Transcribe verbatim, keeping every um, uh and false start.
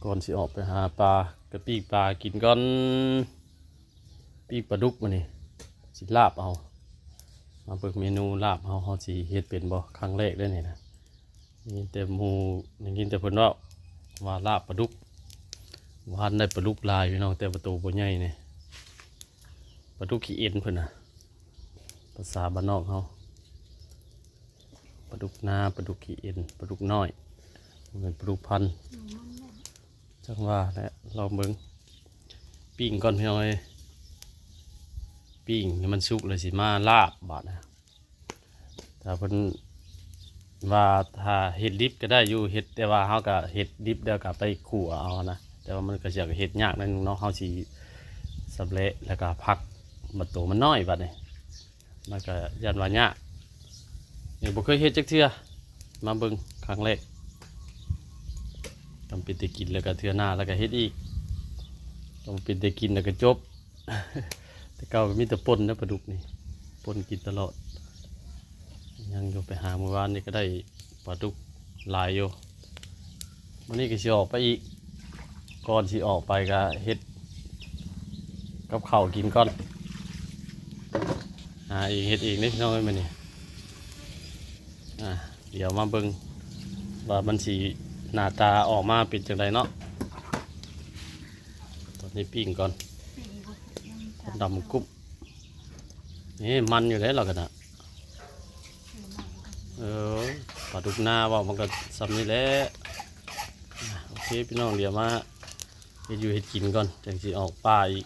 ก่อนสิออกไปหาปลา ก็ปิ้งปลากินก่อน ปิ้งปลาดุกมื้อนี้ สิลาบเอา มาเบิ่งเมนูลาบเฮา เฮาสิเฮ็ดเป็นบ่ ครั้งแรกเด้อนี่นะ ได้ยินแต่หมู่ ได้ยินแต่เพิ่นเว้า ว่าลาบปลาดุก บ่ทันได้ปลาดุกหลายพี่น้อง แต่ว่าโตบ่ใหญ่นี่ ปลาดุกขี้เอ็นเพิ่นน่ะ ภาษาบ้านนอกเฮา ปลาดุกนา ปลาดุกขี้เอ็น ปลาดุกน้อย บ่แม่นปลาดุกพันธุ์ จั่งว่าแหละ ลองเบิ่ง ปิ้งก่อนพี่น้องเอ้ย ปิ้งให้มันสุกแล้วสิมาลาบบาดนะ ถ้าเพิ่นว่าถ้าเฮ็ดดิบก็ได้อยู่ เฮ็ด แต่ว่าเฮาก็เฮ็ดดิบแล้วก็ไปคั่วเอานะ แต่ว่ามันก็สิเฮ็ดยากหน่อยหนึ่งเนาะ เฮาสิสำเร็จแล้วก็ผัก บัดโตมันน้อยบัดนี้ มันก็ย้านว่ายาก นี่บ่เคยเฮ็ดจักเทื่อ มาเบิ่งครั้งแรก กำเป็นแต่กินแล้วก็เทื่อหน้าแล้วก็เฮ็ดอีก กำเป็นแต่กินแล้วก็จบ แต่เก่าก็มีแต่ป่นนะปลาดุกนี่ ป่นกินตลอด ยังอยู่ ไปหามื้อวานนี่ก็ได้ปลาดุกหลายอยู่ มื้อนี้ก็สิออกไปอีก ก่อนสิออกไปก็เฮ็ดกับข้าวกินก่อน หาเองเฮ็ดเองเด้อพี่น้องเอ้ย มื้อนี้ อ่า เดี๋ยวมาเบิ่งว่ามันสิหน้าตาออกมาเป็นจั่งใดเนาะ ตอนนี้ปิ้งก่อน ปิ้งบ่สุกยัง ดำกรุบ นี่มันอยู่แล้วเราก็นะ เออ ปลาดุกนาเว้ามันก็ส่ำนี้แหละ อ่ะ โอเคพี่น้อง เดี๋ยวมาเฮ็ดอยู่เฮ็ดกินก่อน จั่งสิออกป่าอีก